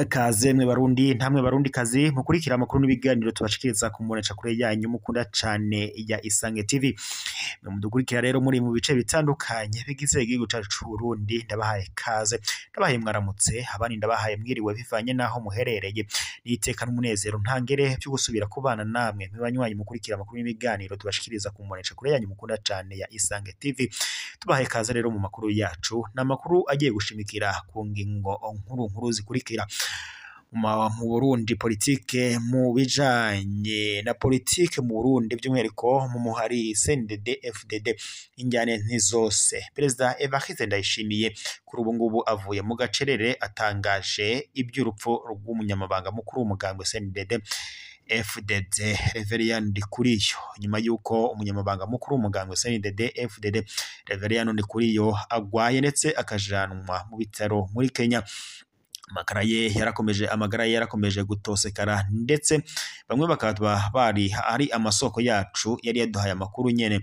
Kaze mwe Barundi ntamwe Barundi kazi mukurikira amakuru n'ibiganiro tubashikiriza ku mbonesha kure yanyu mukunda cane ya Isange TV. Mwe mudukurikira rero muri mu bice bitandukanye bigize igihugu cacu c'u Burundi, ndabahaye kaze, ndabahaye mwaramutse, abandi ndabahaye mwiriwe bivanye naho muherereye. Niteka n'umunezero ntangere byo gusubira kubana namwe mwe banywanyi mukurikira amakuru n'ibiganiro tubashikiriza ku mbonesha kure yanyu mukunda cane ya Isange TV. Tubahaye kaze rero mu makuru yacu, n'amakuru agiye gushimikira ku ngingo nkuru nkuru zikurikira. Mu Burundi politike mu bijanye na politike mu Burundi by'umwihariko mu muhari CNDD FDD injyane ntizose. Perezida Evariste Ndayishimiye kuri ubu ngubu avuye mu gacerere atangaje iby'urupfu rw'umunyamabanga mukuru w'umugambwe CNDD FDD Reverien Ndikuriyo, nyuma yuko umunyamabanga mukuru w'umugambwe CNDD FDD Reverien Ndikuriyo agwaye ndetse akajanwa mu bitaro muri Kenya. Amagara ye yarakomeje gutosekara, ndetse bamwe bakaba bari ari amasoko yacu yari yaduhaye amakuru nyene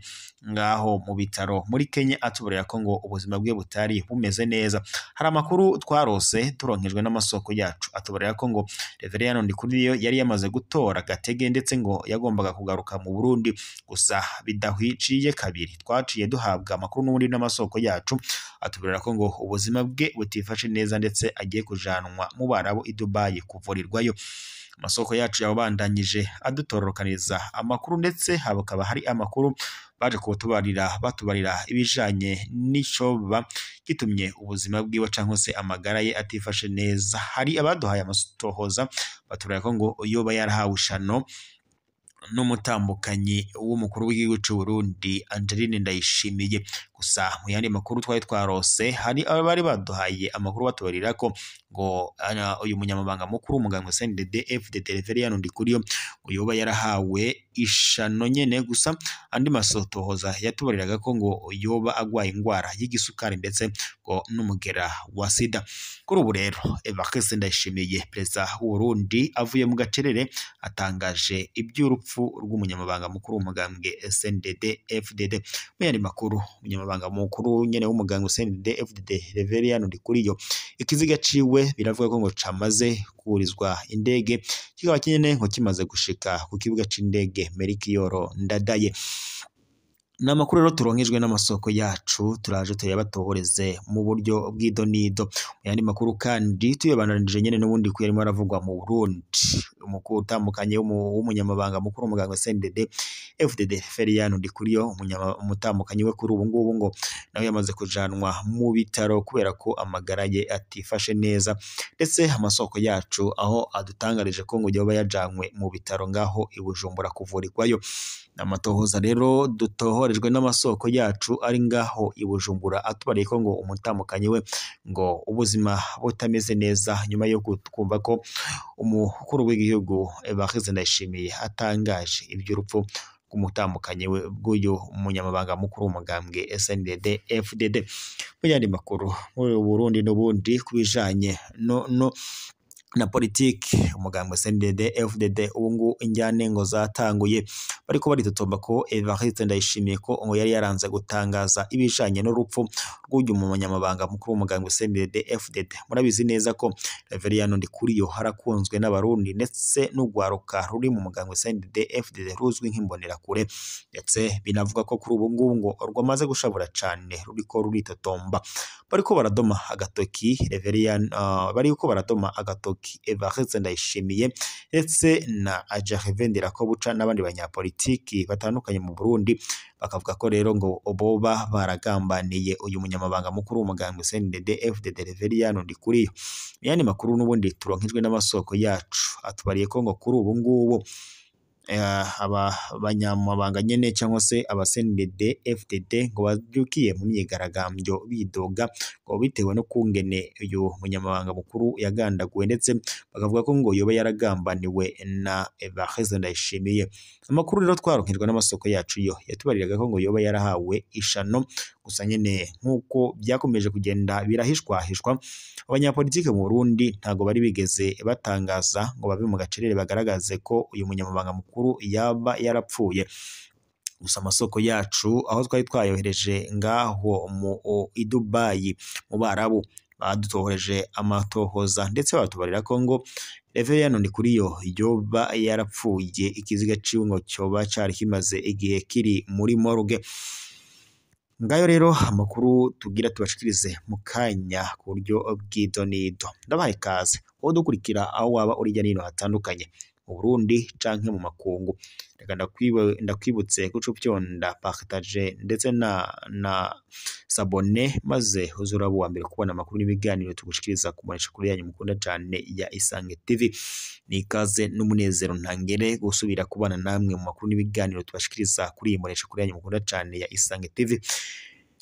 ngaho mu bitaro muri Kenya atuburira ko ngo ubuzima bwe butari bumeze neza. Hari amakuru twarose turonkejwe n'amasoko yacu atuburira ko ngo Reverien Ndikuriyo yari yamaze gutora gatege ndetse ngo yagombaga kugaruka mu Burundi, gusa bidahwiciye kabiri. Twaciye duhabwa amakuru n'ubundi n'amasoko yacu atuburira ko ngo ubuzima bwe butifashe neza ndetse agiye kujanwa mu Barabu i Dubai kuvurirwayo. Amasoko yacu yabandanyije adutororokaniriza amakuru, ndetse hakaba hari amakuru baje kutubarira batubarira ibijanye n'icoba gitumye ubuzima bwiwe canke se amagara ye atifashe neza. Hari abaduhaye amatohoza batubwira ko ngo yoba yarahawe ishano n'umutambukanyi w'umukuru w'igihugu c'u Burundi Angeline Ndayishimiye. Gusa mu yandi makuru twari twarose hari abari baduhaye amakuru batubarira ko ngo uyu munyamabanga mukuru w'umugambwe CNDD FDD Reverien Ndikuriyo ngo yoba yarahawe ishano nyene. Gusa andi masotohoza yatubariraga ko ngo yoba agwaye ingwara y'igisukari ndetse ngo n'umugera wa sida. Kuri ubu rero Evariste Ndayishimiye perezida w'u Burundi avuye mu gacerere atangaje iby'urupfu rw'umunyamabanga mukuru w'umugambwe CNDD FDD. Mu yandi makuru, umunyamabanga mukuru nyene w'umugambwe CNDD FDD Reverien Ndikuriyo ikiziga ciwe biravuga ko ngo camaze kurizwa indege, kikaba nyene ngo kimaze gushika ku kibuga c'indege Melchior Ndadaye. Ni amakuru rero turonkejwe n'amasoko yacu, turaje tuyabatohoreze mu buryo bw'idonido. Mu yandi makuru kandi tuyabandanije nyene n'ubundi ko yarimo aravugwa mu Burundi, umukuru utandukanye w'umunyamabanga mukuru w'umugambwe CNDD FDD Reverien Ndikuriyo, umutambukanyi we kuri ubu ngubu ngo nawe yamaze kujanwa mu bitaro kubera ko amagara ye atifashe neza, ndetse amasoko yacu aho adutangarije ko ngo yoba yajanywe mu bitaro ngaho i Bujumbura kuvurirwayo. Amatohoza rero dutohorejwe n'amasoko yacu ari ngaho i Bujumbura atubariye ko ngo umutambukanyi we ngo ubuzima butameze neza, nyuma yo kumva ko umukuru w'igihugu Evariste Ndayishimiye atangaje iby'urupfu rw'umutambukanyi we bw'uyu munyamabanga mukuru w'umugambwe SNDD FDD. Mu yandi makuru muri Burundi n'ubundi kubijanye no na politiki, umugambwe CNDD FDD ubu ngubu injyane ngo zatanguye, bariko baritotomba ko Evariste Ndayishimiye ko ngo yari yaranze gutangaza ibijanye n'urupfu rw'uyu munyamabanga mukuru w'umugambwe CNDD FDD. Murabizi neza ko Reverien Ndikuriyo harakunzwe n'Abarundi ndetse n'ugwaruka ruri mu mugambwe CNDD FDD ruzwi nk'imbonerakure, ndetse binavuga ko kuri ubu ngubu ngo rwamaze gushabura cane, ruriko ruritotomba. Bariko baradoma agatoki Reverien, bariko baradoma agatoki Evariste Ndayishimiye ndetse na Gervais Ndirakobuca n'abandi banyapolitiki batandukanye mu Burundi, bakavuga ko rero ngo boba baragambaniye uyu munyamabanga mukuru w'umugambwe CNDD FDD Reverien Ndikuriyo. Yandi makuru n'ubundi turonkejwe n'amasoko yacu atubariye ko ngo kuri ubu ngubu aba banyamabanga nyene cyangwa se aba CNDD FDD ngo babyukiye mu myigaragambyo bidoga ngo bitewe no kungene uyu munyamabanga mukuru yagandaguwe, ndetse bakavuga ko ngo yoba yaragambaniwe na Evariste Ndayishimiye. Amakuru rero twaronkejwe n'amasoko yacu yo yatubariraga ko ngo yoba yarahawe ishano, gusa nyene nk'uko byakomeje kugenda birahishwahishwa, abanyapolitike mu Burundi ntago bari bigeze batangaza ngo babe mu gacerere bagaragaze ko uyu munyamabanga mukuru yaba yarapfuye. Gusa amasoko yacu aho twari twayohereje ngaho mu i Dubai mu Barabu badutohoreje amatohoza ndetse batubarira ko ngo Reveriyano Ndikuriyo yoba yarapfuye, ikiziga ciwe ngo coba cari kimaze igihe kiri muri morgue. Ngayo rero amakuru tugira tubashikirize mu kanya ku buryo bw'idonido. Ndabahaye ikaze wowe dukurikira aho waba uri hirya no hino hatandukanye mu Burundi canke mu makungu. Reka ndakwibutse guca upyonda partage ndetse na sabone, maze uze uraba uwa mbere kubona amakuru n'ibiganiro tugushikiriza ku mboneshakure yanyu mukunda cane ya Isange TV. Ni ikaze n'umunezero ntangere gusubira kubana namwe mu makuru n'ibiganiro tubashikiriza kuri iyi mboneshakure yanyu mukunda cane ya Isange TV.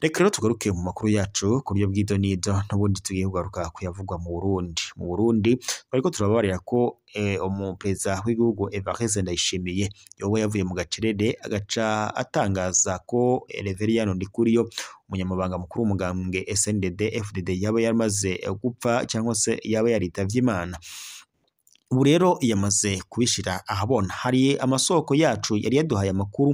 Reka rero tugaruke mu makuru yacu ku buryo bw'idonido, n'ubundi tugiye kugaruka kuyavugwa mu Burundi. Mu Burundi twariko turababarira ko umuperezida w'igihugu Evariste Ndayishimiye yoba yavuye mu gacerere agaca atangaza ko Reveriyano Ndikuriyo umunyamabanga mukuru w'umugambwe SNDD FDD yaba yaramaze gupfa cyangwa se yaba yaritavye Imana. Ubu rero yamaze kubishira ahabona. Hari amasoko yacu yari yaduhaye amakuru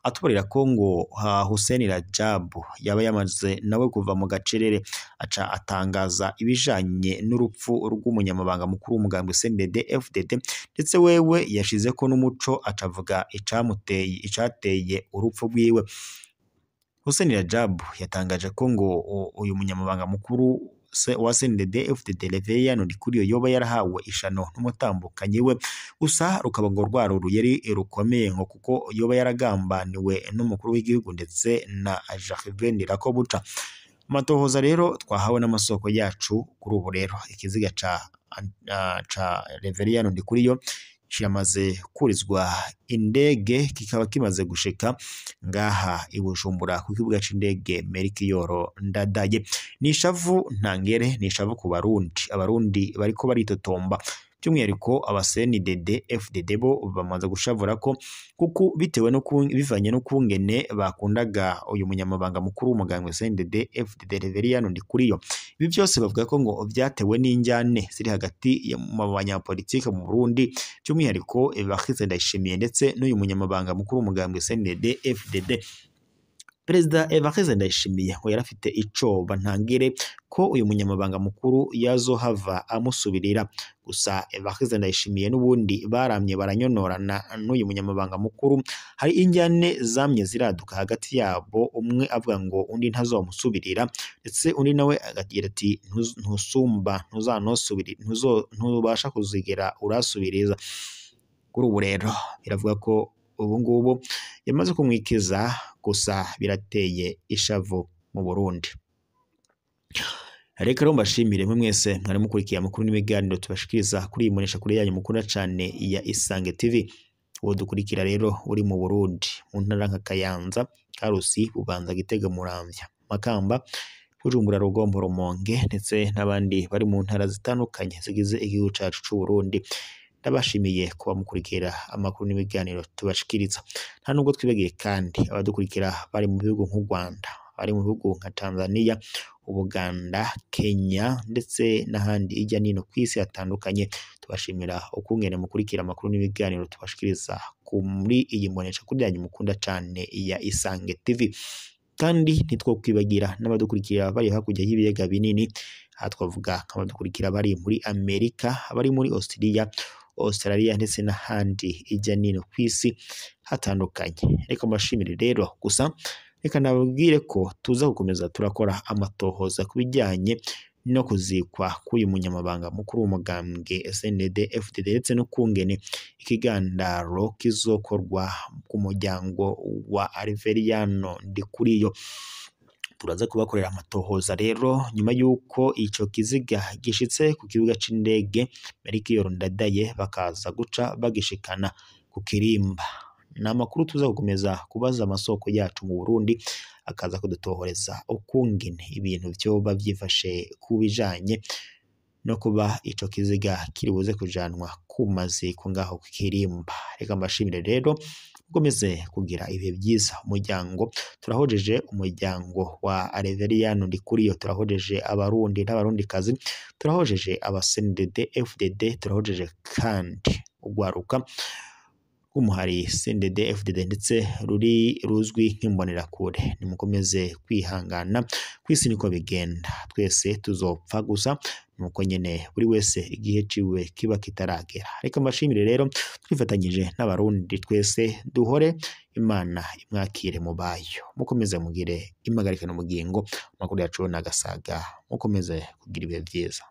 atubarira ko ngo Hussein Rajab yaba yamaze nawe kuva mu gacerere, aca atangaza ibijanye n'urupfu rw'umunyamabanga mukuru w'umugambwe CNDD FDD, ndetse wewe yashize ko n'umuco acavuga icamuteye icateye urupfu rwiwe. Hussein Rajab yatangaje ko ngo uyu munyamabanga mukuru wa CNDD FDD Reveriyano Ndikuriyo yoba yarahawe ishano n'umutambukanyi we, gusa rukaba ngo rwari uruyeri rukomeye ngo kuko yoba yaragambaniwe n'umukuru w'igihugu ndetse na Jacques Ndirakobuca. Amatohoza rero twahawe n'amasoko yacu kuri ubu rero ikiziga ca Reveriyano Ndikuriyo kiramaze kurizwa indege, kikaba kimaze gushika ngaha i Bujumbura ku kibuga c'indege Melchior Ndadaye. Ni ishavu ntangere, ni ishavu ku Barundi. Abarundi bariko baritotomba, by'umwihariko aba CNDD FDD bo bamaze gushavura ko kuko bitewe no bivanye no kungene bakundaga uyu munyamabanga mukuru w'umugambwe CNDD FDD Reveriyano Ndikuriyo. Ibi byose bavuga ko ngo vyatewe n'injyane ziri hagati mu banyapolitike mu Burundi, by'umwihariko Evariste Ndayishimiye ndetse n'uyu munyamabanga mukuru w'umugambwe CNDD FDD. Perezida Evariste Ndayishimiye ngo yarafite icoba ntangire ko uyu munyamabanga mukuru yazohava amusubirira. Gusa Evariste Ndayishimiye n'ubundi baramye baranyonorana n'uyu munyamabanga mukuru, hari injyane zamye ziraduka hagati yabo, umwe avuga ngo undi ntazomusubirira, ndetse undi nawe akagira ati ntusumba ntuzanosubirira, ntubasha kuzigera urasubiriza. Kuri ubu rero biravuga ko ubu ngubu yamaze kumwikiza, gusa birateye ishavu mu Burundi. Reka rero mbashimire mwe mwese mwari mukurikiye amakuru n'ibiganiro tubashikiriza kuri iyi mboneshakure yanyu mukunda cane ya Isange TV. Uwo dukurikira rero uri mu Burundi mu ntara nka Kayanza, Karusi, Bubanza, Gitega, Muramvya, Makamba, Bujumbura, Rugombo, Rumonge ndetse n'abandi bari mu ntara zitandukanye zigize igihugu cacu c'u Burundi. Ndabashimiye kuba mukurikira amakuru n'ibiganiro tubashikiriza. Nta nubwo twibagiye kandi abadukurikira bari mu bihugu nk'u Rwanda, bari mu bihugu nka Tanzania, Ubuganda, Kenya ndetse n'ahandi hirya no hino kw'isi hatandukanye. Tubashimira ukungene mukurikira amakuru n'ibiganiro tubashikiriza kuri iyi mboneshakure yanyu mukunda cane ya Isange TV. Kandi ntitwokwibagira n'abadukurikira bari hakurya y'ibiyaga binini, aha twavuga nk'abadukurikira bari muri Amerika, abari muri Australia ndetse n'ahandi hirya no hino kw'isi hatandukanye. Reka mbashimire rero, gusa reka nababwire ko tuza gukomeza turakora amatohoza ku bijyanye no kuzikwa k'uyu munyamabanga mukuru w'umugambwe SNDD FDD ndetse no kungene ikigandaro kizokorwa ku muryango wa Reveriyano Ndikuriyo. Turaza kubakorera amatohoza rero nyuma y'uko ico kiziga gishitse ku kibuga c'indege Melchior Ndadaye, bakaza guca bagishikana ku kirimba. Ni amakuru tuza gukomeza kubaza amasoko yacu mu Burundi, akaza kudutohoreza ukungene ibintu vyoba vyifashe ku bijanye no kuba ico kiziga kiri buze kujanwa ku maziko ngaho ku kirimba. Reka mbashimire rero, mukomeze kugira ibihe byiza. Umuryango turahojeje, umuryango wa Reveriyano Ndikuriyo, turahojeje abarundi n'abarundikazi, turahojeje aba CNDD FDD, turahojeje kandi ugwaruka rw'umuhari CNDD FDD ndetse ruri ruzwi nk'imbonerakure. Nimukomeze kwihangana, kwisi niko bigenda, twese tuzopfa, gusa nuko nyene buri wese igihe ciwe kiba kitaragera. Reka mbashimire rero twifatanyije n'abarundi twese duhore, Imana imwakire mu bayo. Mukomeze mugire impagarika n'ubugingo. Amakuru yacu n'agasaga, mukomeze kugira ibihe vyiza.